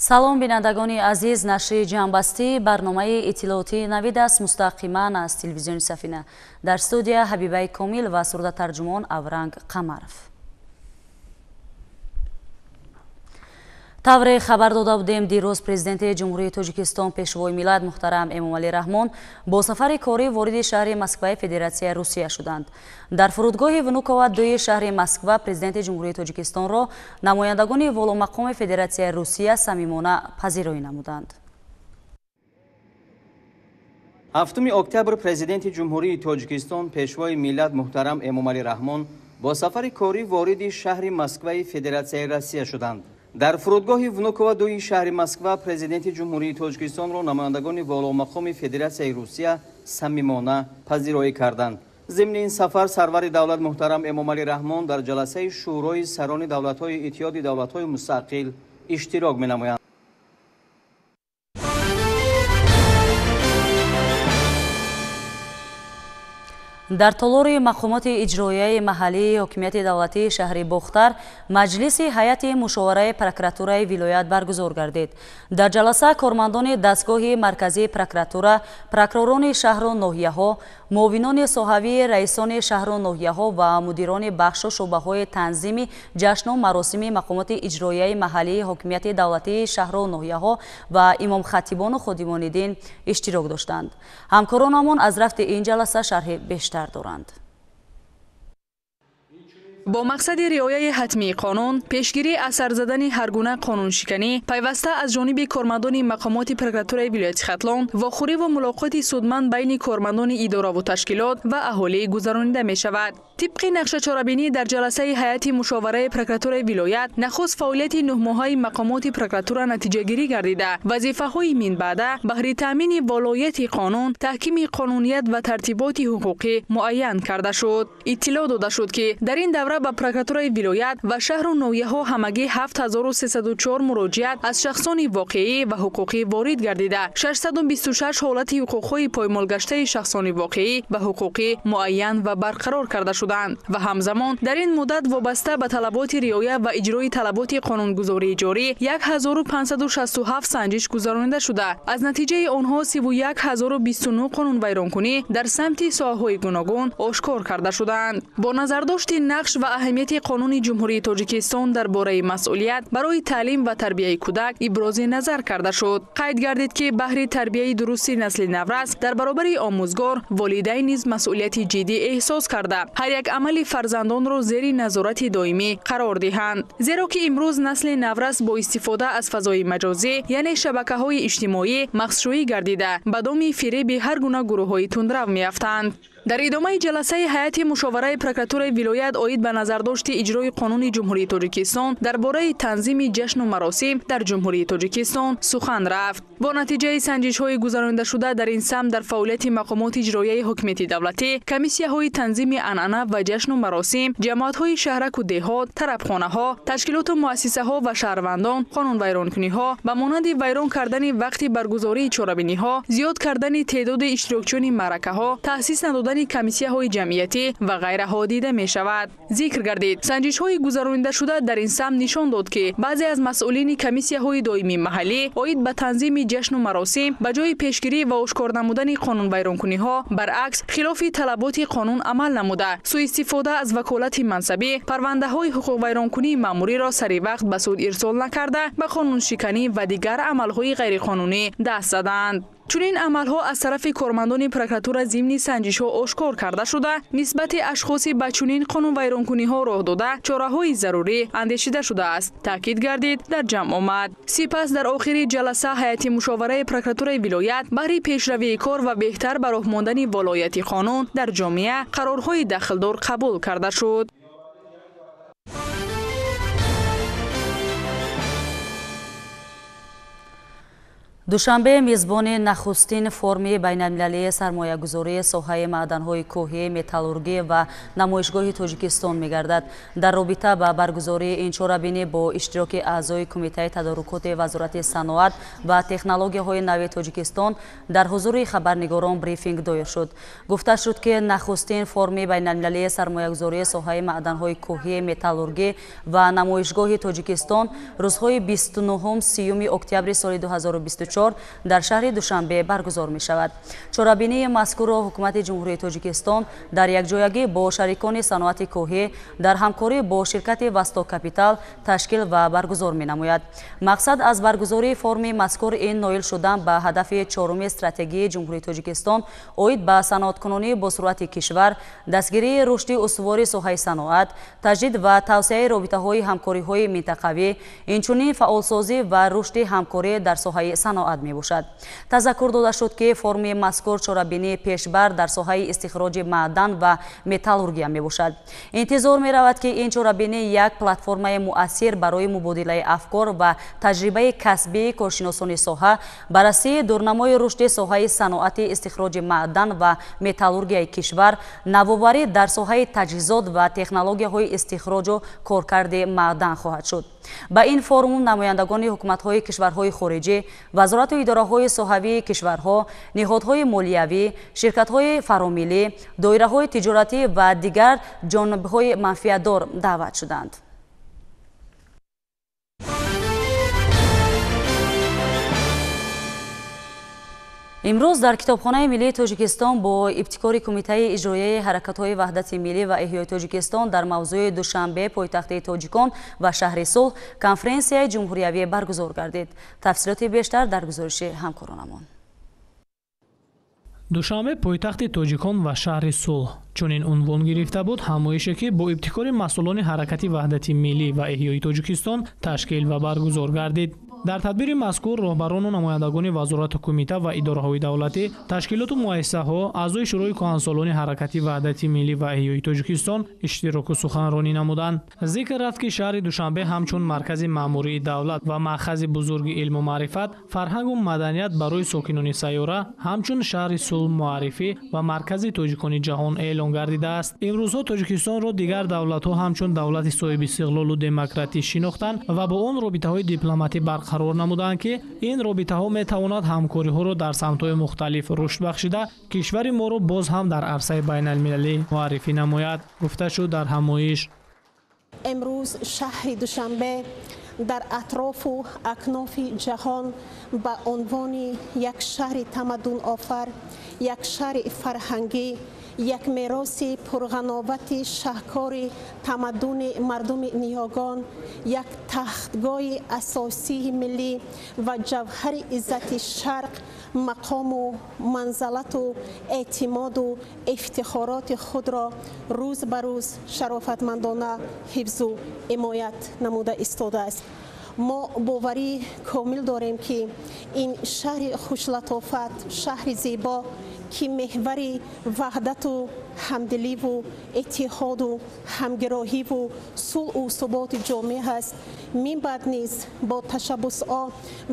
Салом, бинандагони азиз. Нашри ҷамъбастии барномаи иттилоотии Навид аст, мустақиман аз телевизиони Сафина. Дар студия Ҳабибаи Комил ва сурдатарҷумон Авранг Қамаров. Тавре хабар дода будем, дирӯз президенти Ҷумҳурии Тоҷикистон, пешвои миллат муҳтарам Эмомалӣ Раҳмон бо сафари корӣ вориди шаҳри Москваи Федератсияи Русия шуданд. Дар фурудгоҳи Внукова дуи шаҳри Москва президенти Ҷумҳурии Тоҷикистонро намояндагони воломақоми Федератсияи Русия самимона пазироӣ намуданд. 7 октябр президенти Ҷумҳурии Тоҷикистон, пешвои миллат муҳтарам Эмомалӣ Раҳмон бо сафари корӣ вориди шаҳри Москваи Федератсияи Россия шуданд. Дар фурудгоҳи Внукова дуи шаҳри Москва президенти Ҷумҳурии Тоҷикистонро намояндагони воломақоми Федератсияи Русия самимона пазироӣ карданд. Зимни ин сафар сарвари давлат муҳтарам Эмомалӣ Раҳмон дар ҷаласаи Шӯрои сарони давлатҳои Иттиҳоди давлатҳои мустақил иштирок менамоянд. Дар толори мақомоти иҷроияи маҳаллии ҳокимияти давлатии шаҳри Бохтар маҷлиси ҳайати мушовараи прокуратураи вилоят баргузор гардид. Дар ҷаласа кормандони дастгоҳи марказии прокуратура, прокуророни шаҳру ноҳияҳо, муовинони соҳавии раисони шаҳру ноҳияҳо ва мудирони бахшу шӯъбаҳои танзими ҷашну маросими мақомоти иҷроияи маҳаллии ҳокимияти давлатии шаҳру ноҳияҳо ва имомхатибону ходимони дин иштирок доштанд. Ҳамкоронамон аз рафти ин ҷаласа шарҳи бештар доранд. Бо мақсади риояи ҳатмии қонун, пешгирӣ аз сар задани ҳар гуна қонуншиканӣ пайваста аз ҷониби кормандони мақомоти прокуратураи вилояти Хатлон вохӯриву мулоқоти судманд байни кормандони идораву ташкилот ва аҳолӣ гузаронида мешавад. Тибқи нақшачорабинӣ дар ҷаласаи ҳайати мушовараи прокуратураи вилоят нахуст фаъолияти нӯҳмоҳаи мақомоти прокуратура натиҷагирӣ гардида, вазифаҳои минбаъда баҳри таъмини волояти қонун, таҳкими қонуният ва тартиботи ҳуқуқӣ муайян карда шуд. Иттилоъ дода шуд, ки дар ин давра ба прокуратураи вилоят ва шаҳру ноҳияҳо ҳамагӣ 7304 муроҷиат аз шахсони воқеӣ ва ҳуқуқӣ ворид гардида, 626 ҳолати ҳуқуқҳои поймолгаштаи шахсони воқеӣ ва ҳуқуқӣ муайян ва барқарор карда шуданд ва ҳамзамон дар ин муддат вобаста ба талаботи риоя ва иҷрои талаботи қонунгузории ҷорӣ 1567 санҷиш гузаронида шуда, аз натиҷаи онҳо 31029 қонунвайронкунӣ дар самти соҳаҳои гуногун ошкор карда шуданд. Бо назардошти нақш ва аҳамияти қонуни Ҷумҳурии Тоҷикистон дар бораи масъулият барои таълим ва тарбияи кӯдак ибрози назар карда шуд. Қайд гардид, ки баҳри тарбияи дурусти насли наврас дар баробари омӯзгор волидайн низ масъулияти ҷиддӣ эҳсос карда, ҳар як амали фарзандонро зери назорати доимӣ қарор диҳанд. Зеро ки имрӯз насли наврас бо истифода аз фазои маҷозӣ, яъне шабакаҳои иҷтимоӣ, мағзшӯӣ гардида, ба доми фиреби ҳар гуна гурӯҳҳои тундрав меафтанд. Дар идомаи ҷаласаи ҳайати мушовараи прокуратураи вилоят оид ба назардошти иҷрои қонуни Ҷумҳурии Тоҷикистон дар бораи танзими ҷашну маросим дар Ҷумҳурии Тоҷикистон сухан рафт. Бо натиҷаи санҷишҳои гузаронидашуда дар ин самт дар фаъолияти мақомоти иҷроияи ҳокимияти давлатӣ, комиссияҳои танзими анъана ва ҷашну маросим, ҷамоатҳои шаҳраку деҳот, тарабхонаҳо, ташкилоту муассисаҳо ва шаҳрвандон қонунвайронкуниҳо ба монанди вайрон кардани вақти баргузории чорабиниҳо, зиёд кардани теъдоди иштирокчиёни маъракаҳо, таъсис надодани комиссияҳои ҷамъиятӣ ва ғайраҳо дида мешавад. Зикр гардид, санҷишҳои гузаронидашуда дар ин самт нишон дод, ки баъзе аз масъулини комиссияҳои доимии маҳаллӣ оид ба танзими ҷашну маросим ба ҷои пешгирӣ ва ошкор намудани қонунвайронкуниҳо, баръакс хилофи талаботи қонун амал намуда, сӯистифода аз ваколати мансабӣ, парвандаҳои ҳуқуқвайронкунии маъмуриро сари вақт ба суд ирсол накарда, ба қонуншиканӣ ва дигар амалҳои ғайриқонунӣ даст заданд. Чунин амалҳо аз тарафи кормандони прокуратура зимни санҷишҳо ошкор карда шуда, нисбати ашхоси ба чунин қонунвайронкуниҳо роҳ дода чораҳои зарурӣ андешида шудааст, таъкид гардид дар ҷамъ омад. Сипас дар охири ҷаласа ҳайати мушовараи прокуратураи вилоят баҳри пешравии кор ва беҳтар ба роҳ мондани волояти қонун дар ҷомеа қарорҳои дахлдор қабул карда шуд. Душанбе мизбони нахустин форуми байналмилалии сармоягузории соҳаи маъданҳои кӯҳӣ, металлургӣ ва намоишгоҳи Тоҷикистон мегардад. Дар робита ба баргузории ин чорабинӣ бо иштироки аъзои Кумитаи тадорукоти Вазорати саноат ва технологияҳои нави Тоҷикистон дар ҳузури хабарнигорон брифинг доир шуд. Гуфта шуд, ки нахустин форуми байналмилалии сармоягузории соҳаи маъданҳои кӯҳӣ, металлургӣ ва намоишгоҳи Тоҷикистон рӯзҳои 29-30 октябри соли 2024 дар шаҳри Душанбе баргузор мешавад. Чорабинии мазкурро ҳукумати Ҷумҳурии Тоҷикистон дар якҷоягӣ бо шарикони саноати кӯҳӣ дар ҳамкорӣ бо ширкати Восток Капитал ташкил ва баргузор менамояд. Мақсад аз баргузории форуми мазкур ин ноил шудан ба ҳадафи чоруми стратегии Ҷумҳурии Тоҷикистон оид ба саноаткунонии босуръати кишвар, дастгирии рушди устувори соҳаи саноат, таҷдид ва тавсеаи робитаҳои ҳамкориҳои минтақавӣ, инчунин фаъолсозӣ ва рушди ҳамкорӣ дар соҳаи саноат мебошад. Тазаккур дода шуд, ки форуми мазкур чорабинии пешбар дар соҳаи истихроҷи маъдан ва металлургия мебошад. Интизор меравад, ки ин чорабинӣ як платформаи муассир барои мубодилаи афкор ва таҷрибаи касбии коршиносони соҳа, баррасии дурнамои рушди соҳаи саноати истихроҷи маъдан ва металлургияи кишвар, навоварӣ дар соҳаи таҷҳизот ва технологияҳои истихроҷу коркарди маъдан хоҳад шуд. Ба ин форум намояндагони ҳукуматҳои кишварҳои хориҷӣ, вазорату идораҳои соҳавии кишварҳо, ниҳодҳои молиявӣ, ширкатҳои фаромиллӣ, доираҳои тиҷоратӣ ва дигар ҷонибҳои манфиатдор даъват шуданд. Имрӯз дар Китобхонаи миллии Тоҷикистон бо ибтикори Кумитаи иҷроияи ҳаракатҳои ваҳдати миллӣ ва эҳёи Тоҷикистон дар мавзӯи Душанбе, пойтахти тоҷикон ва шаҳри сулҳ конференсияи ҷумҳуриявӣ баргузор гардид. Тафсилоти бештар дар гузориши ҳамкоронамон. Душанбе пойтахти тоҷикон ва шаҳри сулҳ чунин унвон гирифта буд ҳамоише, ки бо ибтикори масъулони ҳаракати ваҳдати миллӣ ва эҳёи Тоҷикистон ташкил ва баргузор гардид. Дар тадбири мазкур роҳбарону намояндагони вазорату кумита ва идораҳои давлатӣ, ташкилоту муассисаҳо, аъзои Шӯрои кӯҳансолони ҳаракати ваҳдати миллӣ ва эҳёи Тоҷикистон иштироку суханронӣ намуданд. Зикр рафт, ки шаҳри Душанбе ҳамчун маркази маъмурии давлат ва маъхази бузурги илму маърифат, фарҳангу маданият барои сокинони сайёра ҳамчун шаҳри сулҳ муаррифӣ ва маркази тоҷикони ҷаҳон эълон гардидааст. Имрӯзҳо Тоҷикистонро дигар давлатҳо ҳамчун давлати соҳибистиқлолу демократӣ шинохтанд ва бо он робитаҳои дипломатӣ барқарор намуданд, ки ин робитаҳо метавонад ҳамкориҳоро дар самтҳои мухталиф рушд бахшида, кишвари моро боз ҳам дар арсаи байналмилалӣ муаррифӣ намояд, гуфта шуд дар ҳамоиш. Имрӯз шаҳри Душанбе дар атрофу акнофи ҷаҳон ба унвони як шаҳри тамаддунофар, як шаҳри фарҳангӣ, як мероси пурғановати шаҳкори тамаддуни мардуми ниёгон, як тахтгоҳи асосии миллӣ ва ҷавҳари иззати шарқ мақому манзалату эътимоду ифтихороти худро рӯз ба рӯз шарофатмандона ҳифзу ҳимоят намуда истодааст. Мо боварӣ комил дорем, ки ин шаҳри хушлатофат, шаҳри зебо, ки меҳвари ваҳдату ҳамдиливу иттиҳоду ҳамгироҳиву сулҳу суботи ҷомеа аст, минбаъд низ бо ташаббусҳо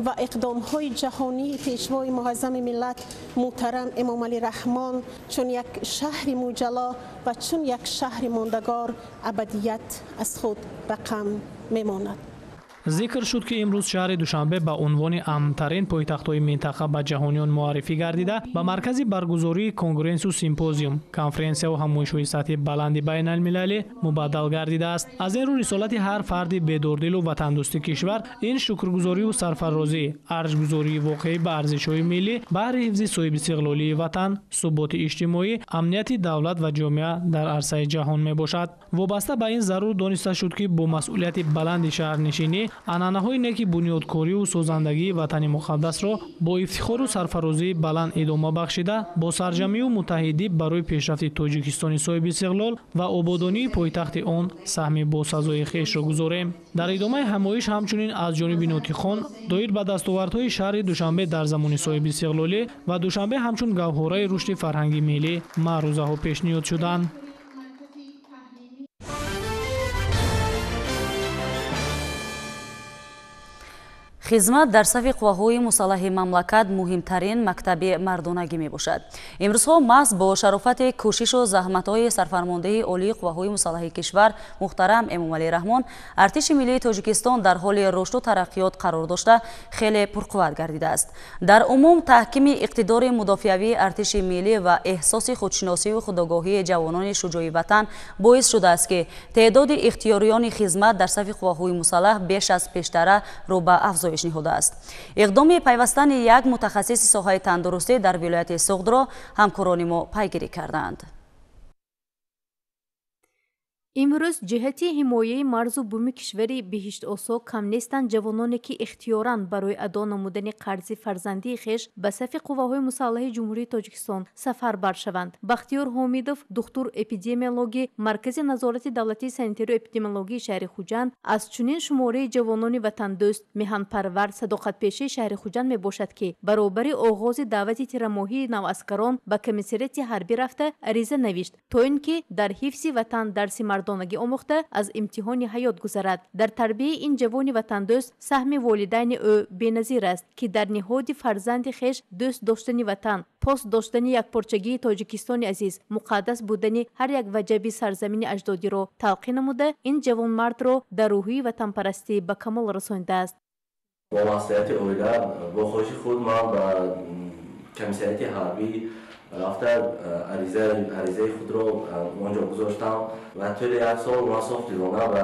ва иқдомҳои ҷаҳонии пешвои муаззами миллат муҳтарам Эмомалӣ Раҳмон чун як шаҳри муҷалло ва чун як шаҳри мондагор абадият аз худ рақам мемонад. Зикр шуд, ки имрӯз шаҳри Душанбе ба унвони амнтарин пойтахтҳои минтақа ба ҷаҳониён муаррифӣ гардида, ба маркази баргузории конгрессу симпозиум, конференсияву ҳамоишҳои сатҳи баланди байналмилалӣ мубаддал гардидааст. Аз ин рӯ рисолати ҳар фарди бедордилу ватандӯсти кишвар ин шукргузорию сарфарозӣ, арҷгузории воқеӣ ба арзишҳои миллӣ, баҳри ҳифзи соҳибистиқлолии ватан, суботи иҷтимоӣ, амнияти давлат ва ҷомеа дар арсаи ҷаҳон мебошад. Вобаста ба ин зарур дониста шуд, ки бо масъулияти баланди шаҳрнишинӣ анъанаҳои неки бунёдкорию созандагии ватани муқаддасро бо ифтихору сарфарозии баланд идома бахшида, бо сарҷамъию муттаҳидӣ барои пешрафти Тоҷикистони соҳибистиқлол ва ободонии пойтахти он саҳми босазои хешро гузорем. Дар идомаи ҳамоиш ҳамчунин аз ҷониби нотиқон доир ба дастовардҳои шаҳри Душанбе дар замони соҳибистиқлолӣ ва Душанбе ҳамчун гавҳораи рушди фарҳанги миллӣ маърузаҳо пешниҳод шуданд. Хизмат дар сафи қувваҳои мусаллаҳи мамлакат муҳимтарин мактаби мардонагӣ мебошад. Имрӯзҳо маҳз бо шарофати кӯшишу заҳматҳои сарфармондеҳи олии қувваҳои мусаллаҳи кишвар муҳтарам Эмомалӣ Раҳмон артиши миллии Тоҷикистон дар ҳоли рушду тараққиёт қарор дошта хеле пурқувват гардидааст. Дар умум таҳкими иқтидори мудофиавии артиши миллӣ ва эҳсоси худшиносию худогоҳии ҷавонони шуҷои ватан боис шудааст, ки теъдоди ихтиёриёни хизмат дар сафи қувваҳои мусаллаҳ беш аз пештара рӯ ба афзоиш ниҳодааст. Иқдоми пайвастани як мутахассиси соҳаи тандурустӣ дар вилояти Суғдро ҳамкорони мо пайгирӣ карданд. Имрӯз ҷиҳати ҳимояи марзу буми кишвари биҳиштосо кам нестанд ҷавононе, ки ихтиёран барои адо намудани қарзи фарзандии хеш ба сафи қувваҳои мусаллаҳи Ҷумҳурии Тоҷикистон сафарбар шаванд. Бахтиёр Ҳомидов, духтур эпидемиологи Маркази назорати давлатии санитарию эпидемиологии шаҳри Хуҷанд, аз чунин шумораи ҷавонони ватандӯст, меҳанпарвар, садоқатпешаи шаҳри Хуҷанд мебошад, ки баробари оғози даъвати тирамоҳии наваскарон ба комиссариати ҳарбӣ рафта ариза навишт, то ин ки дар ҳифзи ватан дарси мардонагӣ омӯхта аз имтиҳони ҳаёт гузарад. Дар тарбияи ин ҷавони ватандӯст саҳми волидайни ӯ беназир аст, ки дар ниҳоди фарзанди хеш дӯст доштани ватан, пос доштани якпорчагии Тоҷикистони азиз, муқаддас будани ҳар як ваҷаби сарзамини аҷдодиро талқин намуда, ин ҷавонмардро дар рӯҳии ватанпарастӣ ба камол расонидааст. Бо маслиҳати оила, бо хоҳиши худ ман ба комиссариати ҳарбӣ рафта аризаи худро онҷо гузоштам ва тӯли як сол ман софдилона ба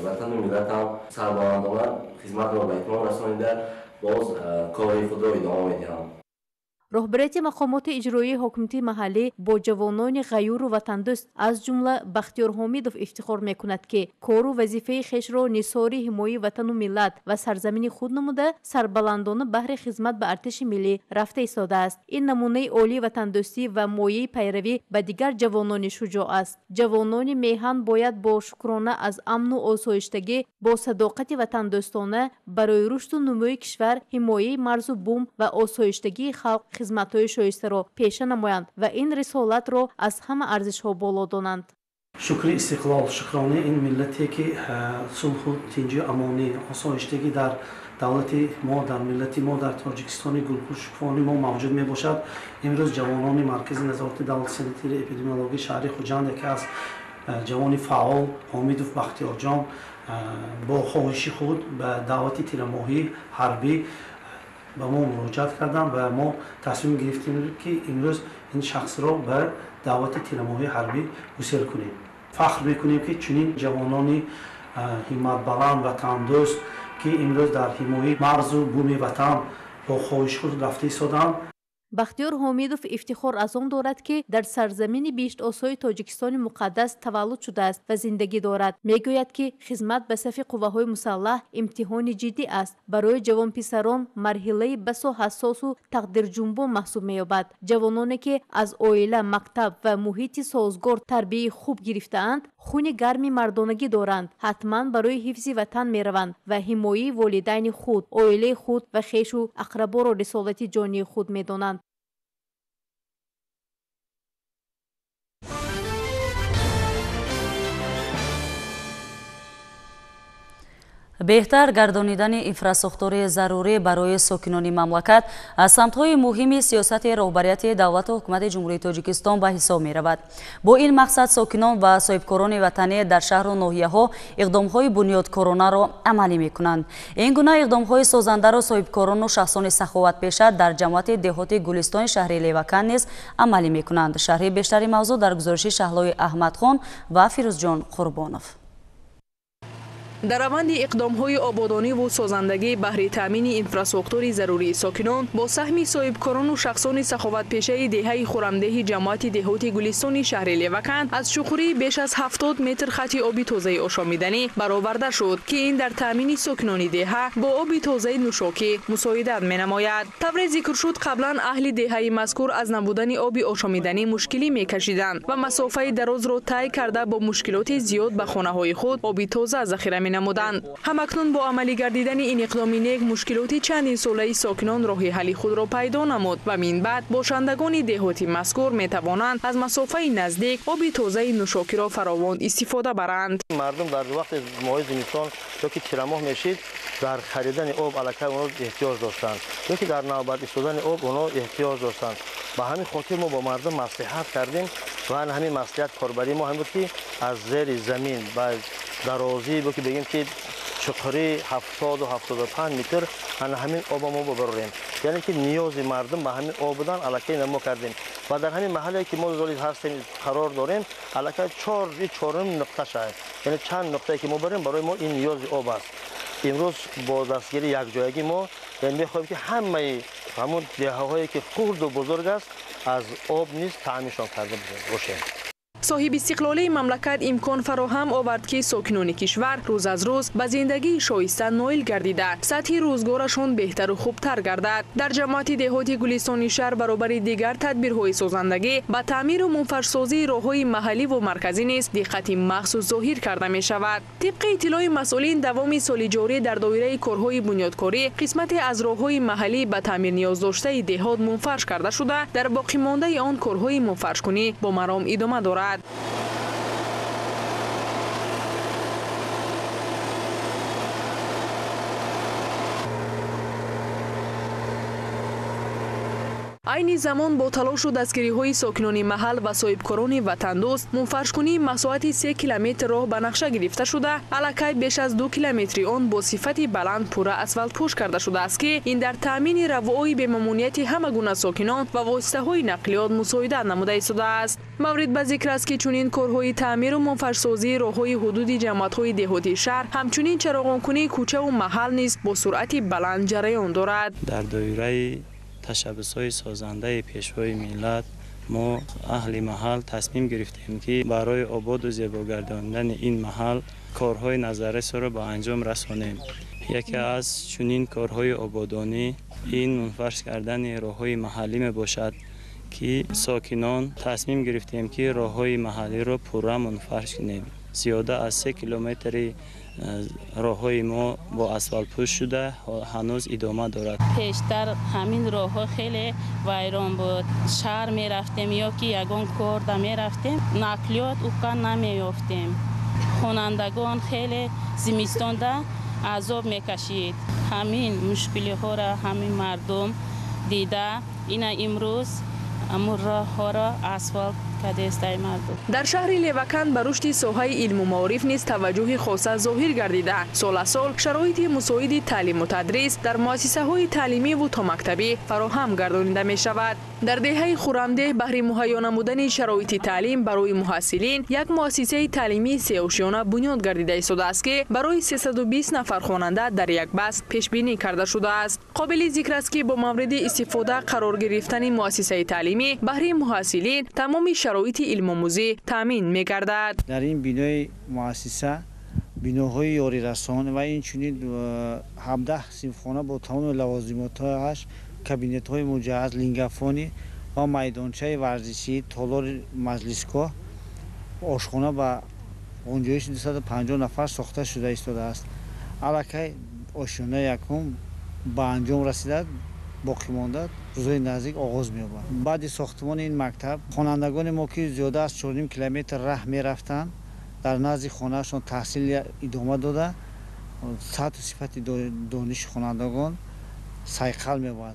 ватану миллатам сарбаландона хизматро ба итмом расонида боз кори худро идома медиҳам. Роҳбарияти мақомоти иҷроии ҳокимияти маҳаллӣ бо ҷавонони ғаюру ватандӯст, аз ҷумла Бахтиёр Ҳомидов ифтихор мекунад, ки кору вазифаи хешро нисори ҳимояи ватану миллат ва сарзамини худ намуда, сарбаландона баҳри хизмат ба артиши миллӣ рафта истодааст. Ин намунаи олии ватандӯстӣ ва мояи пайравӣ ба дигар ҷавонони шуҷоъ аст. Ҷавонони меҳан бояд бо шукрона аз амну осоиштагӣ, бо садоқати ватандӯстона барои рушду нумӯи кишвар, ҳимояи марзу бум ва осоиштагии халқ хизматҳои шоистаро пеша намоянд ва ин рисолатро аз ҳама арзишҳо боло донанд. Шукри истиқлол, шукронаи ин миллате, ки сулҳу тинҷию амонӣ, осоиштагӣ дар давлати мо, дар миллати мо, дар Тоҷикистони гулпуршукуфони мо мавҷуд мебошад. Имрӯз ҷавонони Маркази назорати давлати санитарию эпидемиологии шаҳри Хуҷанд яке аз ҷавони фаъол Ҳомидов Бахтиёрҷон бо хоҳиши худ ба даъвати тирамоҳии ҳарбӣ ба мо муроҷиат карданд ва мо тасмим гирифтем, ки имрӯз ин шахсро ба даъвати тирамоҳии ҳарбӣ гусел кунем. Фахр мекунем, ки чунин ҷавонони ҳимматбаланд, ватандӯст, ки имрӯз дар ҳимояи марзу буми ватан бо хоҳиши худ рафта истоданд. Бахтиёр Ҳомидов ифтихор аз он дорад, ки дар сарзамини биҳиштосои Тоҷикистони муқаддас таваллуд шудааст ва зиндагӣ дорад. Мегӯяд, ки хизмат ба сафи қувваҳои мусаллаҳ имтиҳони ҷиддӣ аст. Барои ҷавонписарон марҳилаи басо ҳассосу тақдирҷунбон маҳсуб меёбад. Ҷавононе, ки аз оила, мактаб ва муҳити созгор тарбияи хуб гирифтаанд, хуни гарми мардонагӣ доранд, ҳатман барои ҳифзи ватан мераванд ва ҳимояи волидайни худ, оилаи худ ва хешу ақраборо рисолати ҷонии худ медонанд. Беҳтар гардонидани инфрасохтори зарурӣ барои сокинони мамлакат аз самтҳои муҳими сиёсати роҳбарияти давлату ҳукумати Ҷумҳурии Тоҷикистон ба ҳисоб меравад. Бо ин мақсад сокинон ва соҳибкорони ватанӣ дар шаҳру ноҳияҳо иқдомҳои бунёдкоронаро амалӣ мекунанд. Ин гуна иқдомҳои созандаро соҳибкорону шахсони саховатпеша дар ҷамоати деҳоти Гулистони шаҳри Левакан низ амалӣ мекунанд. Шарҳи бештари мавзӯъ дар гузориши Шаҳлои Аҳмадхон ва Фирӯзҷон Қурбонов. Дар раванди иқдомҳои ободониву созандагӣ баҳри таъмини инфрасохтори зарурии сокинон бо саҳми соҳибкорону шахсони саховатпешаи деҳаи Хурамдеҳи ҷамоати деҳоти Гулистони шаҳри Левакан аз чуқурии беш аз 70 метр хати оби тозаи ошомиданӣ бароварда шуд, ки ин дар таъмини сокинони деҳа бо оби тозаи нӯшокӣ мусоидат менамояд. Тавре зикр шуд, қаблан аҳли деҳаи мазкур аз набудани оби ошомиданӣ мушкилӣ мекашиданд ва масофаи дарозро тай карда бо мушкилоти зиёд ба хонаҳои худ оби тоза захира менамуданд. Ҳамакнун бо амалӣ гардидани ин иқдоми нек мушкилоти чандинсолаи сокинон роҳи ҳалли худро пайдо намуд ва минбаъд бошандагони деҳоти мазкур метавонанд аз масофаи наздик оби тозаи нӯшокиро фаровон истифода баранд. Мардум дар вақти моҳи зимистон ё ки тирамоҳ мешид, дар харидани об аллакай онҳо эҳтиёҷ доштанд, ё ки дар навбат истодани об онҳо эҳтиёҷ доштанд. Ба ҳамин хотир мо бо мардум маслиҳат кардем ва ҳамин маслиҳат корбарии мо ҳамин буд, ки аз зери замин ба дарозӣ бо ки бигем ки чуқурӣ 70-75 метр ана ҳамин оба мо бибарорем. Яъне ки ниёзи мардум ба ҳамин об будан аллакай мо кардем ва дар ҳамин маҳалле ки мо золи ҳастем қарор дорем, аллакай чорум нуқта шавад. Яъне чанд нуқтае ки мо барем барои мо ин ниёзи об аст. Имрӯз бо дастгирии якҷоягӣ мо мехоҳем ки ҳамаи ҳамон деҳаҳое ки хурду бузург аст аз об низ таъминшон карда бошем. Соҳиби истиқлолии мамлакат имкон фароҳам овард, ки сокинони кишвар рӯз аз рӯз ба зиндагии шоиста ноил гардида, сатҳи рӯзгорашон беҳтару хубтар гардад. Дар ҷамоати деҳоти Гулистони шаҳр баробари дигар тадбирҳои созандагӣ ба таъмиру мунфаршсозии роҳҳои маҳалливу марказӣ низ диққати махсус зоҳир карда мешавад. Тибқи иттилои масъулин, давоми соли ҷорӣ дар доираи корҳои бунёдкорӣ қисмате аз роҳҳои маҳаллӣ ба таъмир ниёздоштаи деҳот мунфарш карда шуда, дар боқимондаи он корҳои мунфаршкунӣ бо маром идома дорад. Айни замон бо талошу дастгириҳои сокинони маҳал ва соҳибкорони ватандӯст мунфаршкунии масоҳати 3 километр роҳ ба нақша гирифта шуда, аллакай беш аз 2 километри он бо сифати баланд пурра асфалтпӯш карда шудааст, ки ин дар таъмини равои бемамониати ҳама гуна сокинон ва воситаҳои нақлиёт мусоидат намуда истодааст. Маврид ба зикр аст, ки чунин корҳои таъмиру мунфаршсозии роҳҳои ҳудуди ҷамоатҳои деҳотии шаҳр, ҳамчунин чароғонкунии кӯчаву маҳал низ бо суръати баланд ҷараён дорад. Дар доираи ташаббусҳои созандаи пешвои миллат мо аҳли маҳал тасмим гирифтем, ки барои ободу зебогардондани ин маҳал корҳои назаррасро ба анҷом расонем. Яке аз чунин корҳои ободонӣ ин мунфарш кардани роҳҳои маҳаллӣ мебошад, ки сокинон тасмим гирифтем, ки роҳҳои маҳаллиро пурра мунфарш кунем. Зиёда аз 3 километри роҳҳои мо бо асфалтпӯш шуда ҳанӯз идома дорад. Пештар ҳамин роҳҳо хеле вайрон буд. Шаҳр мерафтем ё ки ягон корда мерафтем, нақлиёт уқа намеёфтем. Хонандагон хеле зимистонда азоб мекашид. Ҳамин мушкилиҳоро ҳамин мардум дида, ина имрӯз амн роҳҳоро асфалт кадестай мардум. Дар шаҳри Леваканд ба рушди соҳаи илму маориф низ таваҷҷӯҳи хоса зоҳир гардида, сол аз сол шароити мусоиди таълиму тадрис дар муассисаҳои таълимиву томактабӣ фароҳам гардонида мешавад. Дар деҳаи Хурамдеҳ баҳри муҳайё намудани шароити таълим барои муҳассилин як муассисаи таълимии сеошёна бунёд гардида истодааст, ки барои 320 нафар хонанда дар як баст пешбинӣ карда шудааст. Қобили зикр аст, ки бо мавриди истифода қарор гирифтани муассисаи таълимӣ баҳри муҳассилин тамоми шароити илмомӯзӣ таъмин мегардад. Дар ин бинои муассиса биноҳои ёрирасон ва инчунин 17 синфхона бо тамоми лавозимотҳояш, кабинетҳои муҷаҳҳаз, лингафонӣ ва майдончаи варзишӣ, толори маҷлисгоҳ, ошхона ба ғунҷоиши 250 нафар сохта шуда истодааст. Аллакай ошёнаи якум ба анҷом расида, боқӣ монда рӯзҳои наздик оғоз меёбад. Баъди сохтмони ин мактаб хонандагони мо, ки зиёда аз 4,5 километр раҳ мерафтанд, дар назди хонаашон таҳсил идома дода, сатҳу сифати дониши хонандагон сайқал меёбад.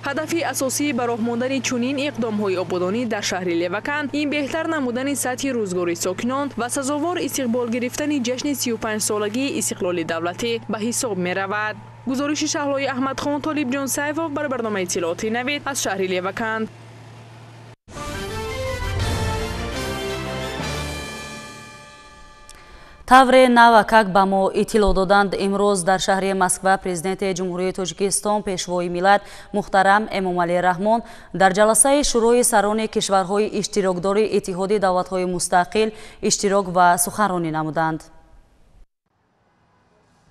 Ҳадафи асосии ба роҳ мондани чунин иқдомҳои ободонӣ дар шаҳри Леваканд ин беҳтар намудани сатҳи рӯзгори сокинон ва сазовор истиқбол гирифтани ҷашни 35-солагии истиқлоли давлатӣ ба ҳисоб меравад. Гузориши Шаҳлои Аҳмадхон, Толибҷон Сайфов бар барномаи иттилоотии Навид аз шаҳри Леваканд. Тавре навакак ба мо иттилоъ доданд, имрӯз дар шаҳри Москва президенти Ҷумҳурии Тоҷикистон, пешвои миллат муҳтарам Эмомалӣ Раҳмон дар ҷаласаи Шӯрои сарони кишварҳои иштирокдори Иттиҳоди давлатҳои мустақил иштирок ва суханронӣ намуданд.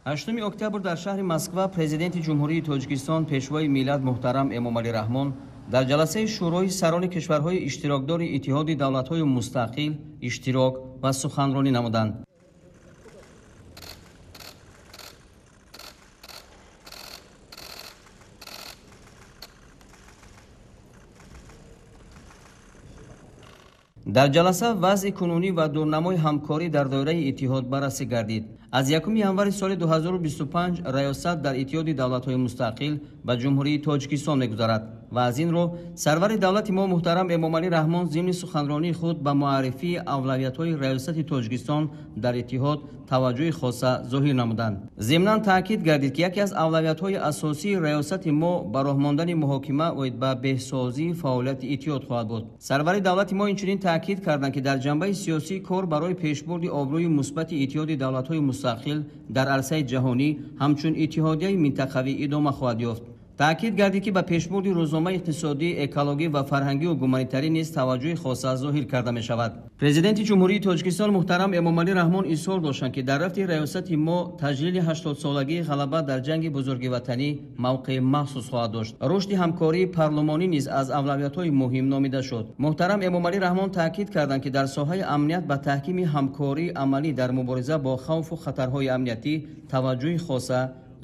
8 октябр дар шаҳри Москва президенти Ҷумҳурии Тоҷикистон, пешвои миллат муҳтарам Эмомалӣ Раҳмон дар ҷаласаи Шӯрои сарони кишварҳои иштирокдори Иттиҳоди давлатҳои мустақил иштирок ва суханронӣ намуданд. Дар ҷаласа вазъи кунунӣ ва дурнамои ҳамкорӣ дар доираи иттиҳод баррасӣ гардид. Аз 1 январи соли 2025 раёсат дар Иттиҳоди давлатҳои мустақил ба Ҷумҳурии Тоҷикистон мегузарад ва аз ин рӯ сарвари давлати мо муҳтарам Эмомалӣ Раҳмон зимни суханронии худ ба муаррифии авлавиятҳои раёсати Тоҷикистон дар иттиҳод таваҷҷӯҳи хоса зоҳир намуданд. Зимнан таъкид гардид, ки яке аз авлавиятҳои асосии раёсати мо ба роҳ мондани муҳокима оид ба беҳсозии фаъолияти иттиҳод хоҳад буд. Сарвари давлати мо инчунин таъкид карданд, ки дар ҷанбаи сиёсӣ кор барои пешбурди обрӯи мусбати Иттиҳоди давлатҳои мустақил дар арсаи ҷаҳонӣ ҳамчун иттиҳодияи минтақавӣ идома хоҳад ёфт. Таъкид гардид, ки ба пешбурди рӯзномаи иқтисодӣ, экологӣ ва фарҳангию гуманитарӣ низ таваҷҷӯҳи хоса зоҳир карда мешавад. Президенти Ҷумҳурии Тоҷикистон муҳтарам Эмомалӣ Раҳмон изҳор доштанд, ки дар рафти раёсати мо таҷлили 80-солагии ғалаба дар ҷанги бузурги ватанӣ мавқеи махсус хоҳад дошт. Рушди ҳамкории парлумонӣ низ аз авлавиятҳои муҳим номида шуд. Муҳтарам Эмомалӣ Раҳмон таъкид карданд, ки дар соҳаи амният ба таҳкими ҳамкории амалӣ дар мубориза бо хавфу хатарҳои амниятӣ таваҷҷӯҳи хоса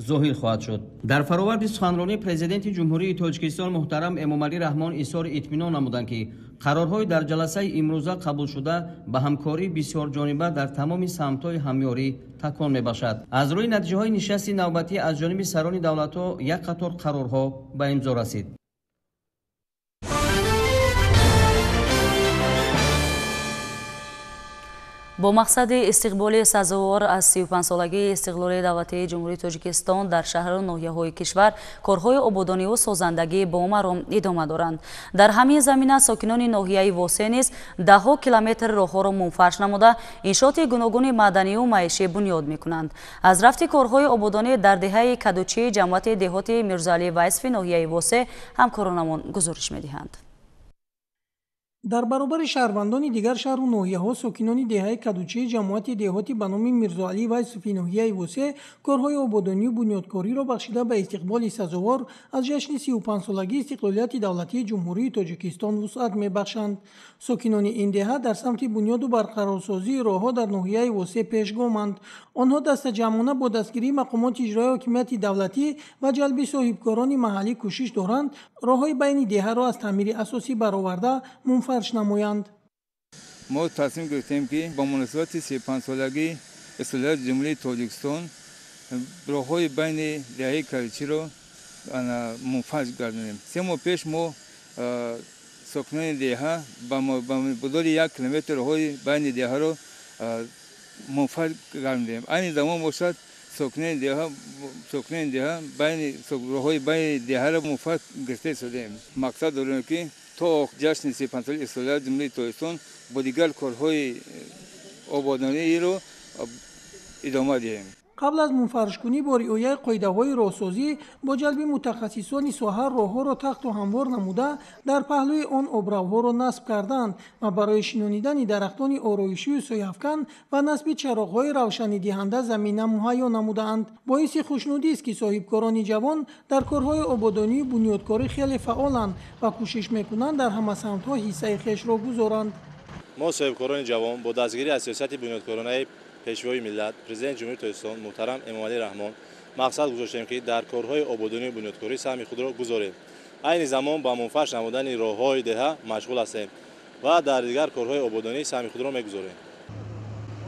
зоҳир хоҳад шуд. Дар фароварди суханронии Президенти Ҷумҳурии Тоҷикистон муҳтарам Эмомалӣ Раҳмон изҳори итминон намуданд, ки қарорҳои дар ҷаласаи имрӯза қабулшуда ба ҳамкории бисёрҷониба дар тамоми самтҳои ҳамёрӣ такон мебахшад. Аз рӯи натиҷаҳои нишасти навбатӣ аз ҷониби сарони давлатҳо як қатор қарорҳо ба имзо расид. Бо мақсади истиқболи сазовор аз 35-солагии истиқлоли давлатии Ҷумҳурии Тоҷикистон дар шаҳру ноҳияҳои кишвар корҳои ободониву созандагӣ бо маром идома доранд. Дар ҳамин замина сокинони ноҳияи Восе низ даҳҳо километр роҳҳоро мунфарш намуда, иншооти гуногуни маданию маишӣ бунёд мекунанд. Аз рафти корҳои ободонӣ дар деҳаи Кадучии ҷамоати деҳоти Мирзоалӣ Вайсфи ноҳияи Восе ҳамкоронамон гузориш медиҳанд. Дар баробари шаҳрвандони дигар шаҳру ноҳияҳо сокинони деҳаи Кадучии ҷамоати деҳоти ба номи Мирзоалӣ Вайсуфи ноҳияи Восе корҳои ободонию бунёдкориро бахшида ба истиқболи сазовор аз ҷашни 35-солагии истиқлолияти давлатии Ҷумҳурии Тоҷикистон вусъат мебахшанд. Сокинони ин деҳа дар самти бунёду барқарорсозии роҳҳо дар ноҳияи Восе пешгоманд. Онҳо дастаҷамъона бо дастгирии мақомоти иҷроияи ҳокимияти давлатӣ ва ҷалби соҳибкорони маҳаллӣ кӯшиш доранд роҳҳои байни деҳаро аз таъмири асосӣ бароварда мунфарш намоянд. Мо тасмим гирифтем, ки ба муносибати 35-солагии истиқлолияти Ҷумҳурии Тоҷикистон роҳҳои байни деҳаи Кадучиро мунфарш гардонем. 3 моҳ пеш мо сокинони деҳа ба миқдори 1 километр роҳҳои байни деҳаро мунфарш гардонем. Айни замон бошад сокинони деҳа роҳҳои байни деҳаро мунфарш гирифта истодаем. Мақсад дорем, ки то ҷашни 35-солагии истиқлолияти Ҷумҳурии Тоҷикистон бо дигар корҳои ободониро идома диҳем. Қабл аз мунфаршкунӣ бо риояи қоидаҳои роҳсозӣ бо ҷалби мутахассисони соҳа роҳҳоро тахту ҳамвор намуда дар паҳлӯи он обравҳоро насб карданд ва барои шинонидани дарахтони ороишию сояафкан ва насби чароғҳои равшанидиҳанда замина муҳайё намудаанд. Боиси хушнудист, ки соҳибкорони ҷавон дар корҳои ободонию бунёдкорӣ хеле фаъоланд ва кӯшиш мекунанд дар ҳама самтҳо ҳиссаи хешро гузоранд. Мо соҳибкорони ҷавон бо дастгирӣ аз сиёсати бунёдкоронаи Пешвои миллат, Президенти Ҷумҳурии Тоҷикистон муҳтарам Эмомалӣ Раҳмон мақсад гузоштем, ки дар корҳои ободонию бунёдкорӣ саҳми худро гузорем. Айни замон ба мунфарш намудани роҳҳои деҳа машғул ҳастем ва дар дигар корҳои ободонӣ саҳми худро мегузорем.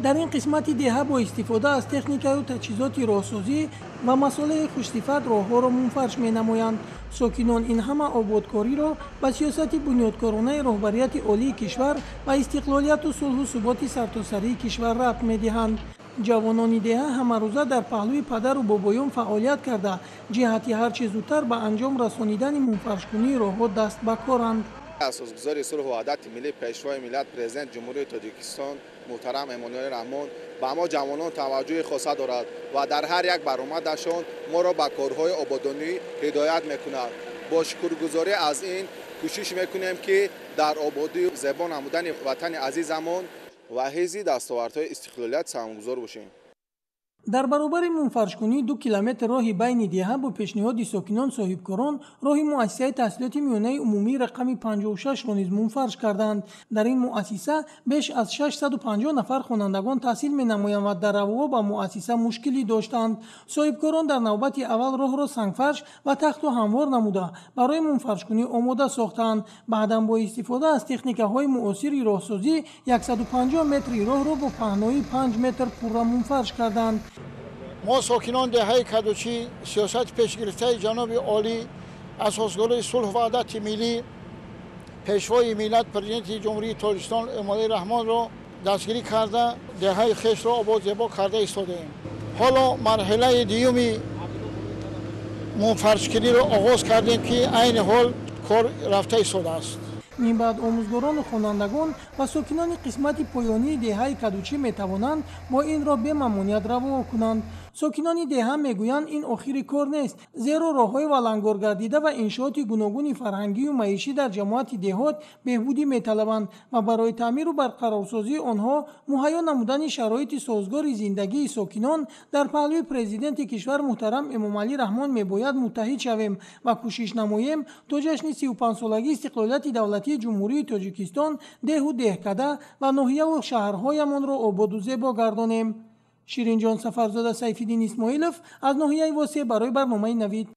Дар ин қисмати деҳа бо истифода аз техникаю таҷҳизоти роҳсозӣ ва масолеҳи хушсифат роҳҳоро мунфарш менамоянд. Сокинон ин ҳама ободкориро ба сиёсати бунёдкоронаи роҳбарияти олии кишвар ва истиқлолияту сулҳу суботи сартосарии кишвар рабт медиҳанд. Ҷавонони деҳа ҳамарӯза дар паҳлӯи падару бобоён фаъолият карда, ҷиҳати ҳарчи зудтар ба анҷом расонидани мунфаршкунии роҳҳо даст ба коранд. Асосгузори сулҳу ваҳдати миллӣ, Пешвои миллат, Президенти Ҷумҳурии Тоҷикистон муҳтарам Эмомалӣ Раҳмон ба мо ҷавонон таваҷҷӯҳи хоса дорад ва дар ҳар як баромадашон моро ба корҳои ободонӣ ҳидоят мекунад. Бо шукргузорӣ аз ин кӯшиш мекунем, ки дар ободию зебо намудани ватани азизамон ва ҳифзи дастовардҳои истиқлолият саҳмгузор бошем. Дар баробари мунфаршкунии 2 километр роҳи байни деҳа бо пешниҳоди сокинон соҳибкорон роҳи муассисаи таҳсилоти миёнаи умумии рақами 56-ро низ мунфарш карданд. Дар ин муассиса беш аз 650 нафар хонандагон таҳсил менамоянд ва дар равоҳо ба муассиса мушкилӣ доштанд. Соҳибкорон дар навбати аввал роҳро сангфарш ва тахту ҳамвор намуда барои мунфаршкунӣ омода сохтанд. Баъдан бо истифода аз техникаҳои муосири роҳсозӣ 150 метри роҳро бо паҳноии 5 метр пурра мунфарш карданд. Мо сокинон деҳаи Кадучӣ сиёсати пешгирифтаи ҷаноби олӣ, асосгузори сулҳу ваҳдати миллӣ, пешвои миллат, президенти Ҷумҳурии Тоҷикистон Эмомалӣ Раҳмонро дастгирӣ карда, деҳаи хешро обод зебо карда истодаем. Ҳоло марҳилаи дуюми мунфаршкуниро оғоз кардем, ки айни ҳол кор рафта истодааст. Мин баъд омӯзгорону хонандагон ва сокинони қисмати поёнии деҳаи Кадучӣ метавонанд бо ин роҳ бемамоният раво кунанд. Сокинони деҳа мегӯянд, ин охири кор нест, зеро роҳҳои валангоргардида ва иншооти гуногуни фарҳангию маишӣ дар ҷамоати деҳот беҳбудӣ металабанд ва барои таъмиру барқарорсозии онҳо муҳайё намудани шароити созгори зиндагии сокинон дар паҳлӯи президенти кишвар муҳтарам Эмомалӣ Раҳмон мебояд муттаҳид шавем ва кӯшиш намоем то ҷашни 35-солагии истиқлолияти давлатии Ҷумҳурии Тоҷикистон деҳу деҳкада ва ноҳияву шаҳрҳоямонро ободу зебо гардонем. Ширинҷон Сафарзода, Сайфиддин Исмоилов аз ноҳияи Восеъ барои барномаи Навид.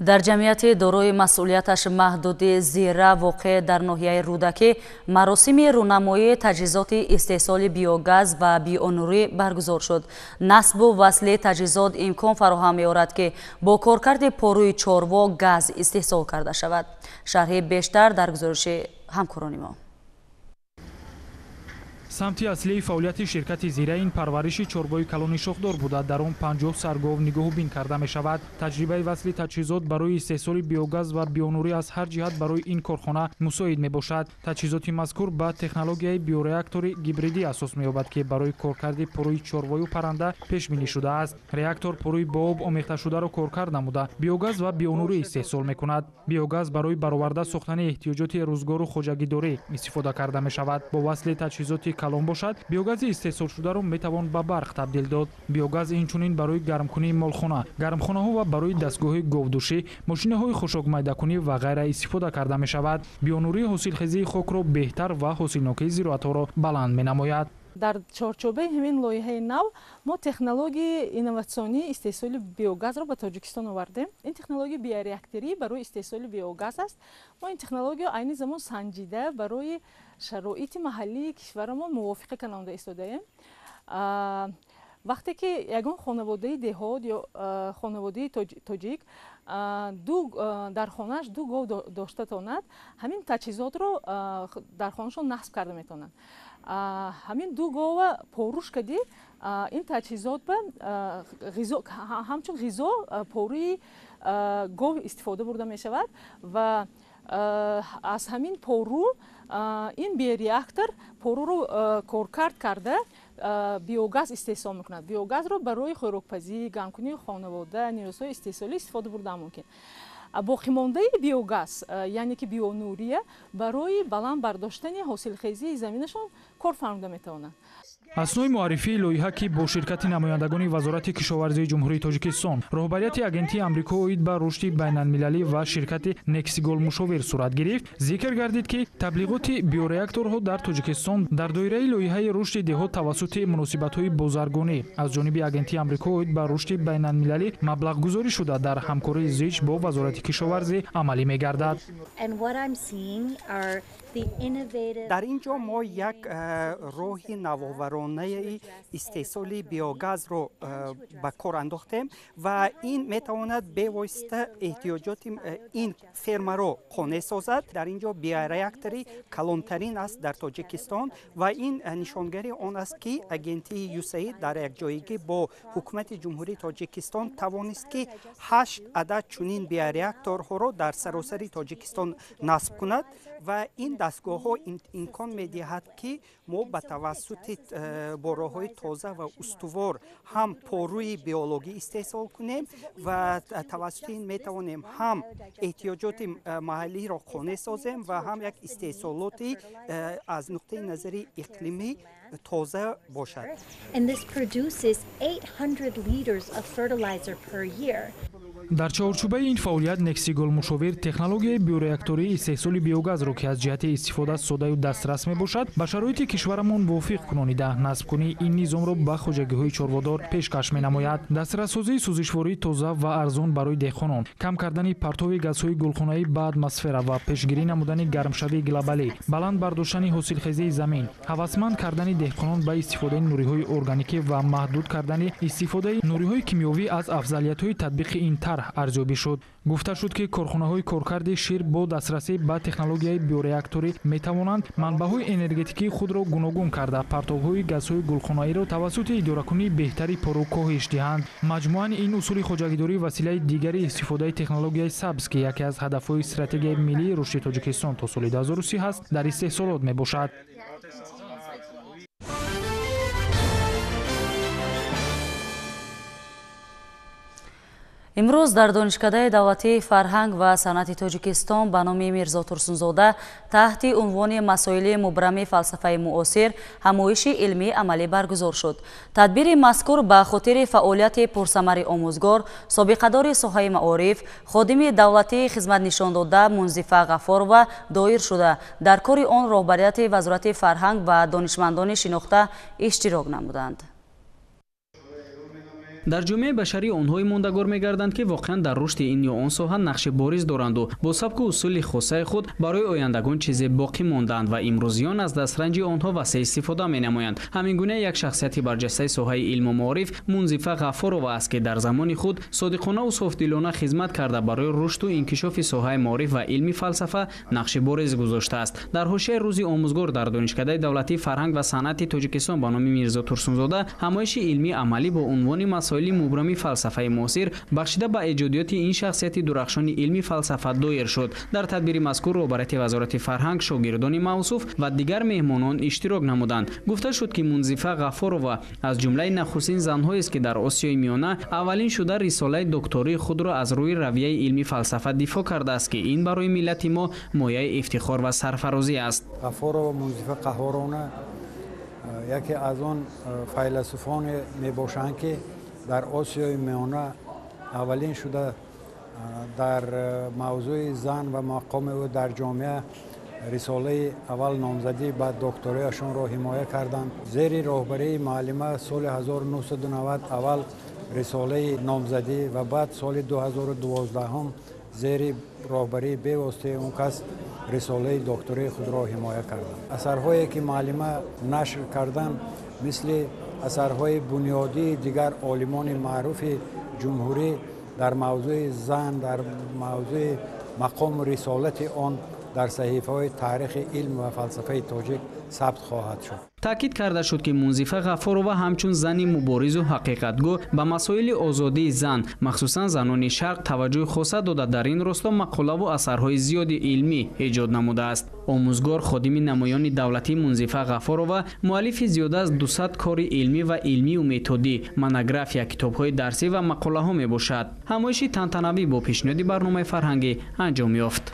Дар ҷамъияти дорои масъулияташ маҳдуди Зира воқеъ дар ноҳияи Рӯдакӣ маросими рӯнамоии таҷҳизоти истеҳсоли биогаз ва бионурӣ баргузор шуд. Насбу васли таҷҳизот имкон фароҳам меорад, ки бо коркарди порӯи чорво газ истеҳсол карда шавад. Шарҳи бештар дар гузориши ҳамкорони мо. Самти аслии фаъолияти ширкати Зира ин парвариши чорвои калони шохдор буда, дар он 50 саргов нигоҳубин карда мешавад. Таҷрибаи васли таҷҳизот барои истеҳсоли биогаз ва бионурӣ аз ҳар ҷиҳат барои ин корхона мусоид мебошад. Таҷҳизоти мазкур ба технологияи биореактори гибридӣ асос меёбад, ки барои коркарди порӯи чорвою парранда пешбинӣ шудааст. Реактор порӯи бо об омехташударо коркард намуда, биогаз ва бионурӣ истеҳсол мекунад. Биогаз барои бароварда сохтани эҳтиёҷоти рӯзгору хоҷагидорӣ истифода карда мешавад. Бо васли таҷҳизоти калон бошад, биогази истеҳсолшударо метавон ба барқ табдил дод. Биогаз инчунин барои гармкунии молхона, гармхонаҳо ва барои дастгоҳи говдӯшӣ, мошинаҳои хушокмайдакунӣ ва ғайра истифода карда мешавад. Бионурӣ ҳосилхезии хокро беҳтар ва ҳосилнокии зироатҳоро баланд менамояд. Дар чорчӯбаи ҳамин лоиҳаи нав мо технологияи инноватсионии истеҳсоли биогазро ба Тоҷикистон овардем. Ин технология биореакторӣ барои истеҳсоли биогаз аст. Мо ин технологияро айни замон санҷида барои шароити маҳаллии кишварамон мувофиқа карда истодаем. Вақте ки ягон хонаводаи деҳот ё хонаводаи тоҷик дар хонааш ду гов дошта тонад, ҳамин таҷҳизотро дар хонашон насб карда метавонанд. Ҳамин ду гова поруш кади ин таҷҳизот ба ҳамчун ғизо порӯи гов истифода бурда мешавад ва аз ҳамин порӯ ин биореактор порӯро коркард карда биогаз истеҳсол мекунад. Биогазро барои хӯрокпазӣ, гармкунии хонавода, ниёзҳои истеҳсолӣ истифода бурда мумкин. Боқимондаи биогаз, яъне ки бионурия, барои баланд бардоштани ҳосилхезии заминашон кор фармуда метавонанд. Аснои муаррифии лоиҳа, ки бо ширкати намояндагони Вазорати кишоварзии Ҷумҳурии Тоҷикистон, роҳбарияти Агентии Амрико оид ба рушди байналмилалӣ ва ширкати Нексигол мушовир сурат гирифт, зикр гардид, ки таблиғоти биореакторҳо дар Тоҷикистон дар доираи лоиҳаи рушди деҳот тавассути муносибатҳои бозаргонӣ аз ҷониби Агентии Амрико оид ба рушди байналмилалӣ маблағгузорӣ шуда, дар ҳамкории зич бо Вазорати кишоварзӣ амалӣ мегардад. Дар ин ҷо мо як роҳи навоваронаи истеҳсоли биогазро ба кор андохтем ва ин метавонад бевосита эҳтиёҷоти ин фермаро қонеъ созад. Дар ин ҷо биореактори калонтарин аст дар Тоҷикистон ва ин нишонгари он аст, ки агентии ЮСАИД дар якҷоягӣ бо ҳукумати Ҷумҳурии Тоҷикистон тавонист, ки 8 адад чунин биореакторҳоро дар саросари Тоҷикистон насб кунад ва ин дастгоҳҳо имкон медиҳад, ки мо ба тавассути бо роҳҳои тоза ва устувор ҳам порӯи биологӣ истеҳсол кунем ва тавассути ин метавонем ҳам эҳтиёҷоти маҳаллиро қонеъ созем ва ҳам як истеҳсолоти аз нуқтаи назари иқлимӣ тоза бошад. Дар чаҳорчӯбаи ин фаъолият Нексигол Мушовир технологияи биореактории истеҳсоли биогазро, ки аз ҷиҳати истифода содаю дастрас мебошад, ба шароити кишварамон мувофиқ кунонида, насбкунии ин низомро ба хоҷагиҳои чорводор пешкаш менамояд. Дастрассозии сӯзишвории тоза ва арзон барои деҳқонон, кам кардани партови газҳои гулхонаӣ ба атмосфера ва пешгирӣ намудани гармшавии глобалӣ, баланд бардоштани ҳосилхезии замин, ҳавасманд кардани деҳқонон ба истифодаи нуриҳои органикӣ ва маҳдуд кардани истифодаи нуриҳои кимиёвӣ аз афзалиятҳои татбиқи ин тарҳ арзёбӣ шуд. Гуфта шуд, ки корхонаҳои коркарди шир бо дастрасӣ ба технологияи биореакторӣ метавонанд манбаъҳои энергетикии худро гуногун карда, партовҳои газҳои гулхонаиро тавассути идоракунии беҳтари пору коҳиш диҳанд. Маҷмӯан ин усули хоҷагидорӣ василаи дигари истифодаи технологияи сабз, ки яке аз ҳадафҳои стратегияи миллии рушди Тоҷикистон то соли 2030 ҳаст, дар истеҳсолот мебошад. Имрӯз дар Донишкадаи давлатии фарҳанг ва санъати Тоҷикистон ба номи Мирзо Турсунзода таҳти унвони масоили мубрами фалсафаи муосир ҳамоиши илмии амалӣ баргузор шуд. Тадбири мазкур ба хотири фаъолияти пурсамари омӯзгор, собиқадори соҳаи маориф, ходими давлатии хизматнишондода Мунзифа Ғафорова доир шуда, дар кори он роҳбарияти Вазорати фарҳанг ва донишмандони шинохта иштирок намуданд. Дар ҷомеаи башарӣ онҳое мондагор мегарданд, ки воқеан дар рушди ин ё он соҳа нақши бориз доранду бо сабку усули хосаи худ барои ояндагон чизе боқӣ мондаанд ва имрӯзиён аз дастранҷи онҳо васеъ истифода менамоянд. Ҳамин гуна як шахсияти барҷастаи соҳаи илму маориф Мунзифа Ғафорова аст, ки дар замони худ содиқонаву софдилона хизмат карда, барои рушду инкишофи соҳаи маориф ва илми фалсафа нақши бориз гузоштааст. Дар ҳошияи рӯзи омӯзгор дар Донишкадаи давлатии фарҳанг ва санъати Тоҷикистон ба номи Мирзо Турсунзода ҳамоиши илмии амалӣ бо унвони масоили мубрами фалсафаи муосир бахшида ба эҷодиёти ин шахсияти дурахшони илми фалсафа доир шуд. Дар тадбири мазкур роҳбарияти Вазорати фарҳанг, шогирдони мавсуф ва дигар меҳмонон иштирок намуданд. Гуфта шуд, ки Мунзифа Ғафорова аз ҷумлаи нахустин занҳоест, ки дар Осиёи Миёна аввалин шуда рисолаи доктории худро аз рӯи равияи илми фалсафа дифоъ кардааст, ки ин барои миллати мо мояи ифтихор ва сарфарозӣ аст. Ғафорова Мунзифа Қаҳҳоровна яке аз он файласуфоне мебошанд, ки дар Осиёи Миёна аввалин шуда дар мавзӯи зан ва мақоми ӯ дар ҷомеа рисолаи аввал номзадӣ ба докторияшонро ҳимоя карданд. Зери роҳбарии муаллима соли 1990 аввал рисолаи номзадӣ ва баъд соли 2012 зери роҳбарии бевоситаи он кас рисолаи доктории худро ҳимоя карданд. Асарҳое ки муаллима нашр карданд, мисли асарҳои бунёдии дигар олимони маъруфи ҷумҳурӣ дар мавзӯи зан, дар мавзӯи мақому рисолати он дар саҳифаҳои таърихи илм ва фалсафаи тоҷик сабт хоҳад шуд. Таъкид карда шуд, ки Мунзифа Ғафорова ҳамчун зани муборизу ҳақиқатгӯ ба масоили озодии зан, махсусан занони шарқ, таваҷҷӯҳи хоса дода, дар ин росто мақолаву асарҳои зиёди илмӣ эҷод намудааст. Омӯзгор, ходими намоёни давлатии Мунзифа Ғафорова муаллифи зиёда аз 200 кори илмӣ ва илмию методӣ, монография, китобҳои дарсӣ ва мақолаҳо мебошад. Ҳамоиши тантанавӣ бо пешниҳоди барномаи фарҳангӣ анҷом ёфт.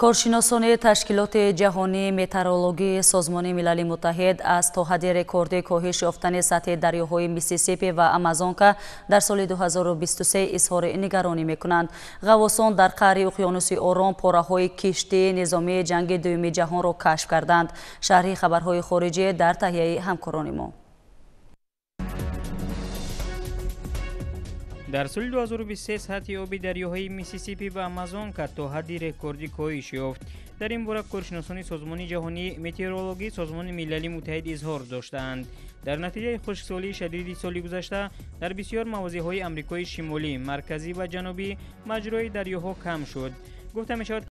Коршиносони Ташкилоти ҷаҳонии метеорологии Созмони Милали Муттаҳид аз то ҳадди рекордӣ коҳиш ёфтани сатҳи дарёҳои Миссисипи ва Амазонка дар соли 2023 изҳори нигаронӣ мекунанд. Ғаввосон дар қаъри уқёнуси Ором пораҳои киштии низомии ҷанги дуюми ҷаҳонро кашф карданд. Шарҳи хабарҳои хориҷӣ дар таҳияи ҳамкорони мо. Дар соли 2023 сатҳи оби дарёҳои Миссисипи ва Амазонка то ҳадди рекордӣ коҳиш ёфт. Дар ин бора коршиносони Созмони ҷаҳонии метеорологии Созмони Милали Муттаҳид изҳор доштаанд. Дар натиҷаи хушксолии шадиди соли гузашта дар бисёр мавозеъҳои Амрикои Шимолӣ, марказӣ ва ҷанубӣ маҷрои дарёҳо кам шуд. Гуфта мешавад,